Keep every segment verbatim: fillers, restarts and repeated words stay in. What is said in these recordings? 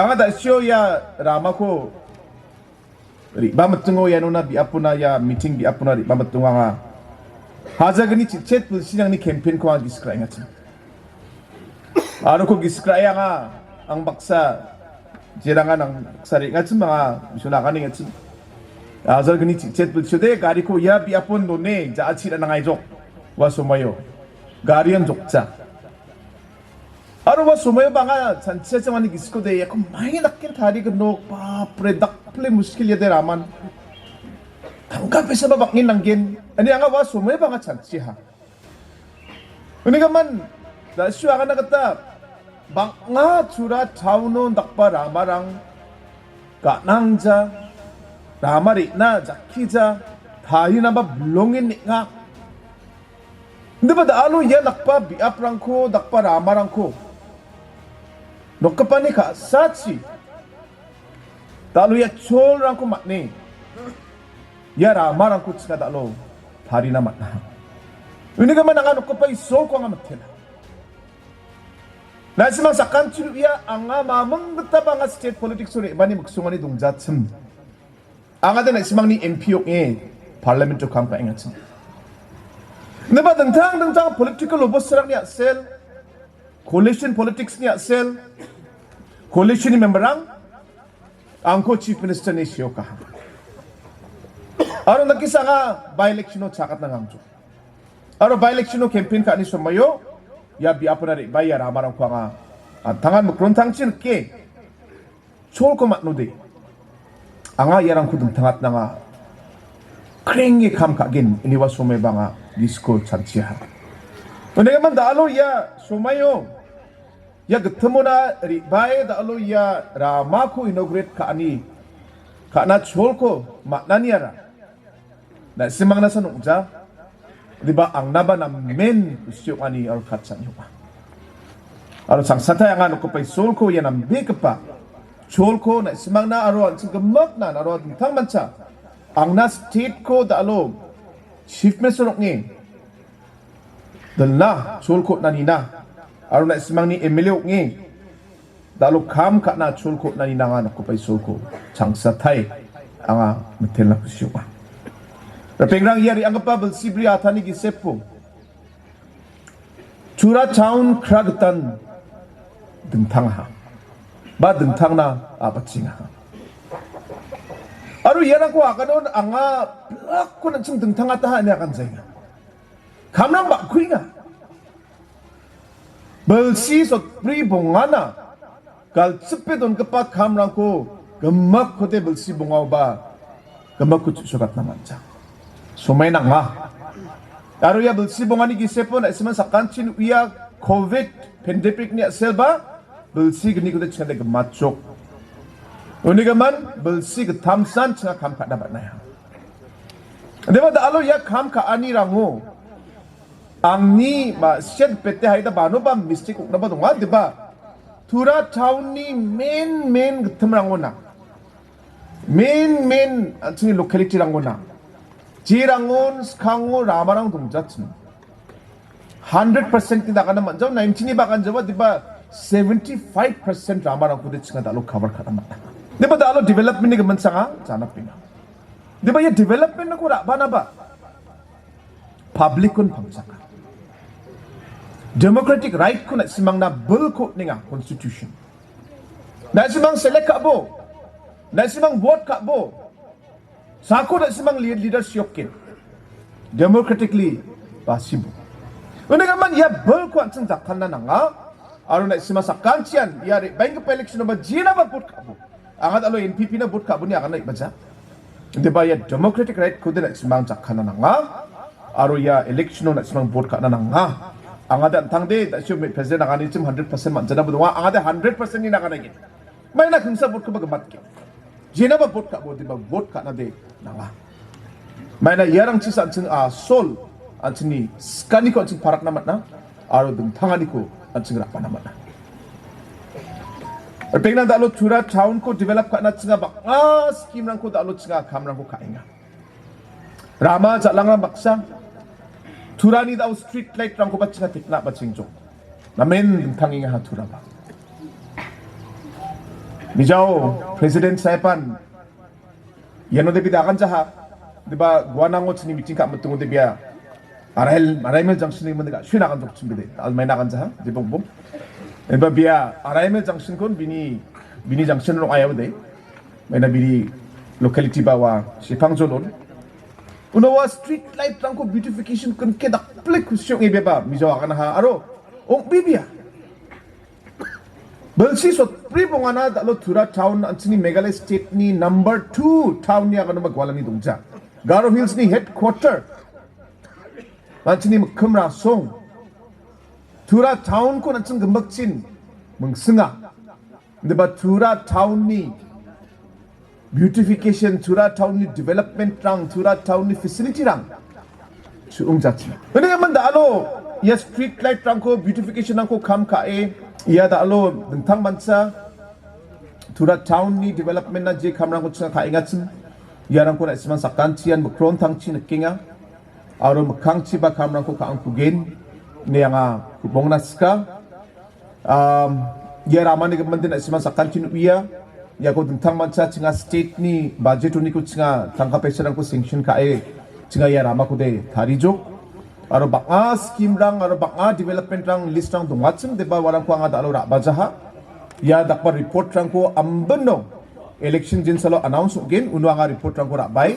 Anga da·sio ia ramako re·bamitingo, ianona biapona, ia miting biapona re·bamitingo anga hajalgni chichet bilsirangni campaign-ko anga gisik ra·engachim. Aro uko gisik ra·e anga, ang baksa, jerangan ang baksa re·ngachim anga, bisona aganengachim. Hajalgni chichet bilsiode gariko ia biapon done ja·achi ra·nangaijok. Ua somoio garian jokja. Aro ua somoio bang·a chanchia changani gisiko de, iako maini dake tarigipa nok, bapre, dakple muskil iade raman. Tangka pesaba bang·en nanggen. Ani anga ua somoio bang·a chanchiha. Unigimin, da·sio agana gita bang·a Tura town-o dakgipa ramarang ga·nangja, rama re·na jakkija, tarinaba bilongen neng·a. Indiba da·alo ia dakgipa biaprangko, dakgipa ramarangko nokgipani ka·sachi da·alo ia cholrangko man·e ia ramarangko chinga da·alo tarina man·a. Unigimin anga nokgipa Isolko anga mitela. Na·simang sakantian uia anga maming gitaba anga state politics-o re·bani miksongani dongjachim. Anga de na·simangni M P ong·e parliament-o kam ka·engachim. Indiba dingtang dingtang political obostarangni a·sel, coalition politics-ni a·sel, coalition-ni member-rang angko chief minister-ni seokaha. Aro dakesa anga by-election-o chagatna nangjo. Aro by-election-o campaign ka·ani somoio ia biapona re·baa ia ramarangko anga an·tangan mikrontangchi nike. Cholko man·ode. Anga iarangko dingtangatna anga krenge kam ka·gen ine ua somoiba anga gisiko chanchiaha. Unigimin da·alo ia somoio ia gittimona re·bae da·alo ia ramako inaugurate ka·ani ka·na cholko man·aniara. Na·simangna san ong·ja. Diba angnaba namen kusi ong·ani aro katchani ong·a. Aro changsatai anga nokgipa Isolko ia nambegipa cholko na·simangna aro an·ching gimiknan aro dingtangmancha angna state-ko da·alo chief minister ong·e dilna cholko on·anina aro na·simangni M L A ong·e da·alo kam ka·na cholko on·ani nanga nokgipa Isolko changsatai anga mitelna kusi ong·a. Ripengrang ia re·anggipa bilsi bri atani gisepo Tura town kragitan dingtangaha. Ba dingtangna a·bachengaha. Aro iarangko aganon anga blakkon an·ching dingtangataha ine aganjaenga. Kamrang bakkuenga. Bilsi sotbri bongana galchipe dongipa kamrangko gimikkode bilsi bongaoba gimikko chu·sogatna man·ja. Somai nang·a. Aro ia bilsi bongani gisepo na·simang sakantian uia covid pandemic-ni a·selba bilsi gnikode chingade gimatchok. Unigimin bilsi gittamsan chinga kam ka·na man·aiha. Deba da·alo ia kam ka·anirango angni ma-, siat pete haida banoba mistake ong·naba donga, deba? Tura town-ni main, main gittimrangona, main, main, an·chingni locality-rangona, jerangon skango ramarang dongjachim. Hundred percent-ni nagana man·jao, ninety-ni bagan jawa, deba seventy-five percent ramarangkode chinga da·alo cover ka·na man·a. Deba da·alo development-ni gimin sanga janapenga. Deba ia development-ko ra·banaba public-kon pangchaka. Democratic right-ko na·simangna bill-ko on·enga, constitution. Na·simang select ka·bo, na·simang vote ka·bo, sako na·simang lead-, leader siokin. Democratically basibo. Unigimin ia bill-ko an·ching jakkalna nanga. Aro na·sima sakantian ia re-, baenggipa election-oba jenaba vote ka·bo. Anga da·alo N P P-na vote ka·boni agana ibaja. Deba ia democratic right-kode na·simang jakkalna nanga. Aro ia election-o na·simang vote ka·na nanga. Anga da an·tangde da·sio me-, president aganichim hundred percent man·janaba donga. Anga da hundred percent-ni nagana gen. Maina kingsa vote-koba gimatgen. Jenaba vote ka·bo, deba vote ka·nade nanga. Maina iarangchisa an·ching, a, sol, an·chingni skaniko an·ching parakna man·a, aro dingtanganiko an·ching ra·bana man·a. Ripengrang da·alo Tura town-ko develop ka·na chinga bang·a scheme-rangko da·alo chinga kamrangko ka·enga. Rama jal·angrang baksa, Turani da·o street light-rangkoba chinga tekna ba chingjok. Namen dingtangengaha Turaba. Mijao President saheban iano de bida aganjaha, deba guanango chini meeting ka·mitingo de bia arail, araimel junction ni mende ka·sue naganjok chim bide, almaina aganjaha, debongbong. Deba bia araimel junction kon bini, bini junction rong ayau de. Maina bini locality bawa Sipang Jolon. Unawa street light rangko beautification kon ke dakplik kusiok nge beba, mijao aganaha, aro ong bibia. Bilsi sotbri bongana dalo Tura town an·chingni Meghalaya state ni number two town ni aganoma gualani dongja. Garo Hills ni headquarter. An·chingni mikkim rasong. Tura town ko an·ching gimbakchin mingsinga. Deba Tura town ni beautification, Tura town ni development rang, Tura town ni facility rang. Suung jati. Ini yang menda alo, ia street light rangko, beautification rangko kam ka·e, ia da alo dingtang mancha Tura town ni development na je kam rangko chinga ka·engachim. Ia rangko na isiman sakantian mikron tangchi nikenga. Aro mikkangchiba kamrangko ka·angkugen ine anga ku·bongna sika. Am, ia ramani gimin din na·siman sakantin uia. Iako dingtang mancha chinga state ni budget uniko chinga tangka paisarangko sanction ka·e chinga ia ramako de tarijok. Aro bang·a scheme rang aro bang·a development rang list rang dongachim deba uarangko anga da·alo ra·bajaha. Ia dakba report rangko ambino election jinsalo announce ong·gen uno anga report rangko ra·bae.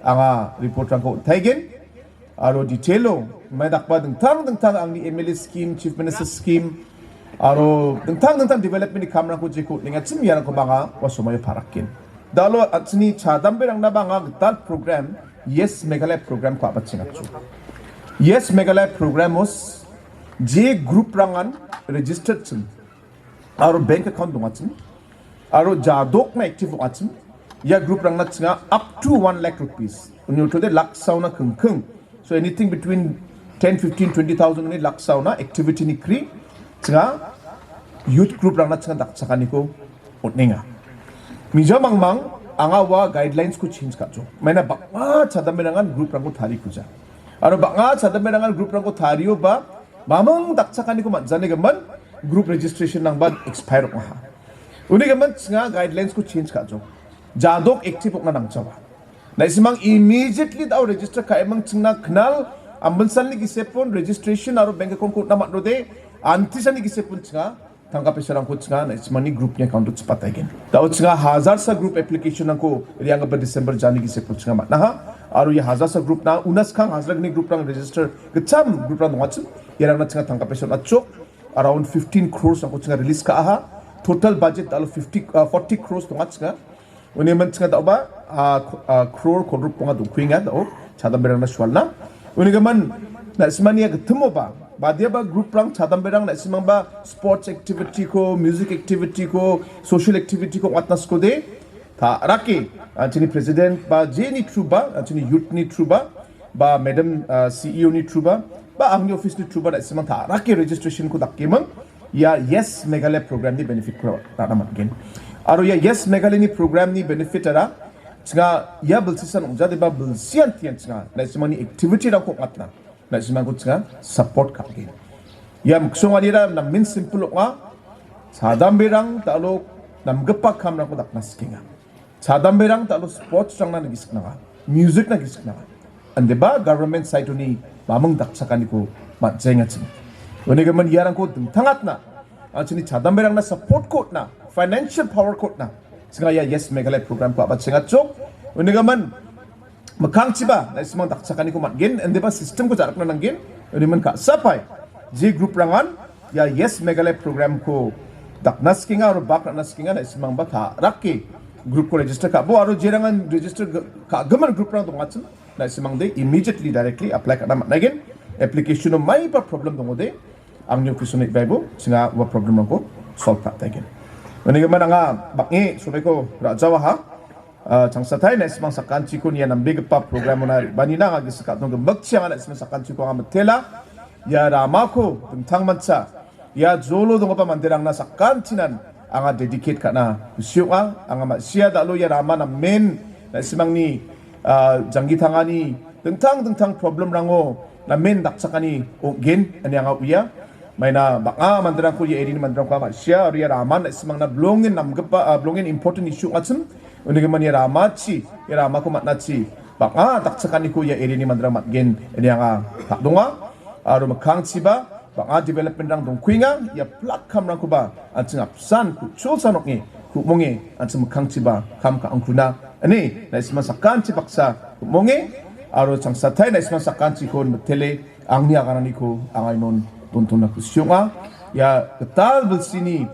Anga report rangko on·taigen. Aro detail-o, mai dakba dingtang dingtang angni M L A scheme, Chief Minister scheme, aro dingtang dingtang development-ni kamrangko jeko on·engachim iarangkoba anga ua somoio parakgen. Da·alo an·chingni chadamberangna ba anga gital program, Yes Meghalaya program-ko a·bachengacho. Yes Meghalaya program-os je group-rangan registered chim, aro bank account dongachim, aro jadokna active ong·achim, ia group-rangna chinga up to one lakh rupees. Uni ortode laksaona kingking. So anything between ten, fifteen, twenty thousand uni laksaona activity-ni kri chinga youth group-rangna chinga dakchakaniko on·enga. Mija mangmang anga ua guidelines-ko change ka·jo. Maina bang·a chadamberangan group-rangko tarikuja. Aro bang·a chadamberangan group-rangko tarioba mamung dakchakaniko man·janigimin group registration-rangba expire ong·aha. Unigimin chinga guidelines-ko change ka·jo. Jadok active ong·na nangjawa. Na·simang immediately da·o register ka·emang chingna knal ambinsalni gisepon registration aro bank account-ko on·na man·rode antisani gisepon chinga tangka paisarangko chinga na·simangni group-ni account-o chipataigen. Da·o chinga hajarsa group application-rangko re·anggipa December jani gisepon chinga man·aha. Aro ia hajarsa group-na una skang hajargni group-rang register gitcham group-rang dongachim. Iarangna chinga tangka paisa on·achok. Around fifteen crores-rangko chinga release ka·aha. Total budget da·alo fifty, ah, forty crores donga chinga. Uni man chinga da·oba, ah, ko-, ah, crore kolgrikbonga dongkuenga da·o. Chadamberangna sualna. Unigimin na·simani ia gitimoba, badiaba group-rang chadamberang na·simangba sports activity-ko, music activity-ko, social activity-ko ong·atna sikode, ta·rake, an·chingni president ba jeni through-ba, an·chingni youth-ni through-ba, ba madam, ah, C E O-ni through-ba, ba angni office-ni through-ba na·simang ta·rake registration-ko dakeming, ia Yes Meghalaya program-ni benefit-ko ra·na man·gen. Aro ia Yes Meghalaya-ni program-ni benefit-ara chinga ia bilsisan ong·jadeba bilsian tian chinga na·simangni activity-rangko ong·atna na·simangko chinga support ka·gen. Ia miksonganira namen simple ong·a. Chadamberang da·alo namgipa kamrangko dakna sikenga. Chadamberang da·alo sports-rangna gisik nanga, music-na gisik nanga. Andeba government side-oni mamung dakchakaniko man·jaengachim. Unigimin iarangko dingtangatna, an·chingni chadamberangna support-ko on·na, financial power-ko on·na, chinga ia Yes Meghalaya program-ko a·bachengachok. Unigimin mikkangchiba na·simang dakchakaniko man·gen, andeba system-ko ja·rikna nanggen. Unigimin ka·sapai je group-rangan ia Yes Meghalaya program-ko dakna sikenga aro bak ra·na sikenga na·simangba ta·rake group-ko register ka·bo aro jerangan register g-, ka·gimin group-rang dongachim na·simangde immediately directly apply ka·na man·aigen. Application-o maiba problem dongode angni office-o neng·baibo chinga ua problem-rangko solve ka·taigen. Unigimin anga bang·e sobaiko ra·jawaha. Ah, changsatai na·simang sakantikon ia nambegipa program-ona re·banina anga gisik ka·dong gimbakchi anga na·simang sakantikon anga mitela. Ia ramako dingtang mancha ia jolo donggipa manderangna sakantinan anga dedicate ka·na kusi ong·a. Anga ma·sia da·alo ia rama namen na·simangni, ah, janggi tangani dingtang dingtang problem-rango namen dakchakani ong·gen ine anga uia. Maina bang·a manderangko ia area-ni manderangko ma·sia aro ia raman na·simangna bilongen namgipa, ah, bilongen important issue ong·achim. Unigimin ia ramachi, ia ramako man·achi bang·a dakchakaniko ia area-ni manderang man·gen ine anga ka·donga. Aro mikkangchiba bang·a development-rang dongkuenga, ia plak kamrangkoba an·ching apsan ku·chulsan ong·e, ku·monge an·ching mikkangchiba kam ka·angkuna ine na·simang sakanchi baksa ku·monge aro changsatai na·simang sakanchiko mitele angni agananiko anga inon dontona kusi ong·a. Ia gital bilsini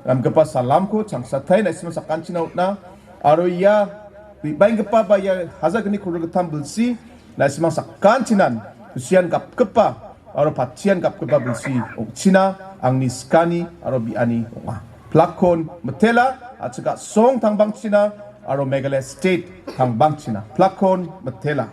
namgipa salamko changsatai na·simang sakanchina on·a aro ia re·baenggipa ba ia hajalgni kolgrik gittam bilsi na·simang sakanchinan kusian gapgipa aro patchian gapgipa bilsi ong·china angni sikani aro bi·ani ong·a. Plakkon mitela, a·chik a·song tangbangchina aro Meghalaya State tangbangchina. Plakkon mitela.